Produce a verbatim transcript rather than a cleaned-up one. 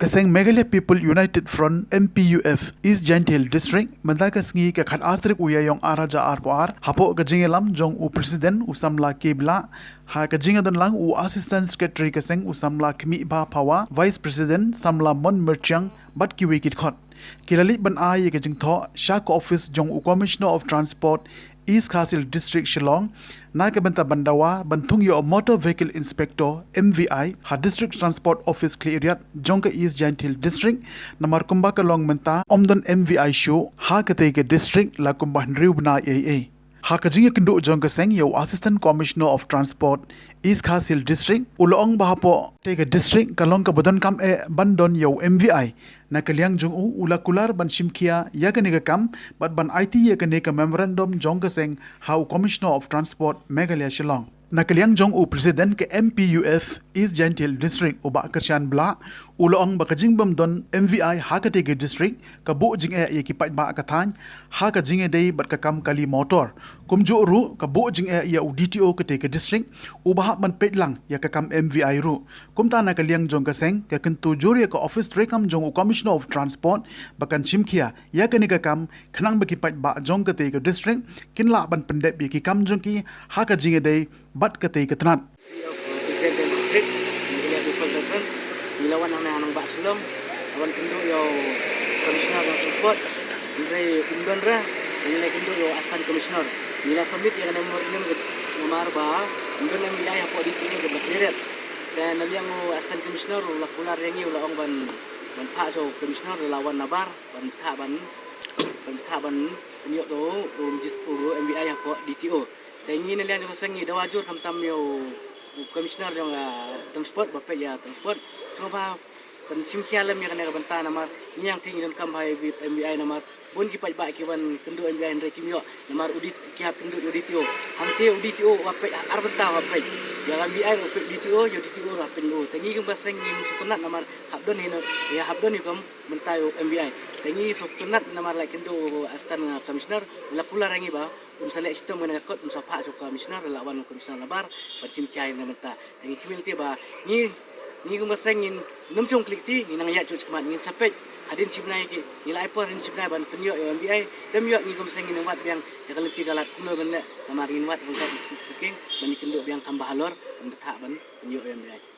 Seng Meghalaya People United Front, M P U F, East Jaintia Hills District, mynta ka sngi ka khatar tarik u Ïaïong ar hajar arphew ar, hapoh ka jingïalam jong u President u Samla K Blah, ha ka jingïadon lang u Assistant Secretary ka seng u Samla Khmih Bah Phawa, Vice President Samla Mon Myrchiang, bad kiwei ki dkhot. Ki la leit ban ai ïa ka jingthoh sha ka office jong u Commissioner of Transport, East Khasi Hills District, Shillong, na ka bynta ban dawa ban thung ïa u Motor Vehicle Inspector, M V I, ha District Transport Office Khliehriat jong ka East Jaintia Hills District, namar kumba ka long mynta ym don M V I shuh ha katei ka district la kumba hynriew bnai ei ei. Ha ka jingïakynduh jong ka seng ïa u Assistant Commissioner of Transport, East Khasi Hills District, u la ong ba hapoh katei ka district ka long kaba donkam eh ban don ïa u M V I. Na ka liang jong u, u la kular ban shimkhia ïa kane ka kam, bad ban aiti ïa kane ka memorandum jong ka seng ha u Commissioner of Transport, Meghalaya, Shillong. Na ka liang jong u President ka M P U F East Jaintia Hills District, u Bah Kyrshan Blah, u la ong ba ka jingbym don M V I ha katei ka district ka buh jingeh ïa ki paidbah ka thaiñ ha ka jingïadei bad ka kam kali motor. Kumjuh ruh ka buh jingeh ïa u D T O katei ka district, uba hap ban peit lang ïa ka kam M V I ruh. Kumta na ka liang jong ka seng ka kyntu jur ïa ka office treikam jong u Commissioner of Transport ba kan shimkhia ïa kane ka kam, khnang ba ki paidbah jong katei ka district kin lah ban pyndep ïa ki kam jong ki ha ka jingïadei bad katei ka tnat. Of, uh, East Jaintia Hills District, Meghalaya People's Reference, ngi la wan hangne ha nongbah Shillong, la wan kynduh ïa u Commissioner jong Transport, hynrei um don re, ngi la kynduh ïa u Assistant Commissioner. Ngi la submit ïa ka memorandum namar ba um don M V I hapoh D T O ka Khliehriat. Te na liang u Assistant Commissioner u la kular ïa ngi, u la ong ban, ban phah sha u Commissioner, u la wan nabar ban bthah ban, ban bthah ban pynïoh da u, u regis-, u M V I hapoh D T O. Te ngi na liang jong ka seng ngi dawa jur khamtam ïa u, u Commissioner jong, ah, Transport, ba peit ïa Transport. Sngewbha ban shimkhia lem ïa kane ka bynta namar ngi hangtei ngi donkam bha ïa u M V I namar bun ki paidbah ki wan kynduh M V I hynrei kim ïoh namar u D-, ki hap kynduh ïa u D T O. Hangtei u D T O u hap peit ar bynta u hap peit. Ïa ka M V I ruh u peit D T O, ïa u D T O ruh hap peit u. Te ngi kum ka seng ngim sngewtynnat namar hap don hi na, ïa hap don hi kum bynta ïa u M V I. Te ngi sngewtynnat namar la kynduh u Assistant, ah, Commissioner, la kular ïa ngi ba un sa leh shitom kane ka kot, un sa phah sha u Commissioner, la wan u Commissioner nabar ban shimkhia ïa kane ka bynta. Te ngi khmih lynti ba ngi, ngi kum ka seng ngin nym shong khlieh kti, ngi nang ïaid shuh shakhmat, ngin sa peit hadien shibnai ki, ngi la ai por hadien shibnai ban pynïoh ïa u M V I. Dem ïoh ngi kum ka seng ngin wad biang ïa ka lynti ka lad kumno ban leh, namar ngin wad ryngkat sngewsih ban ïakynduh biang kham bha halor ban bthah ban pynïoh ïa u M V I.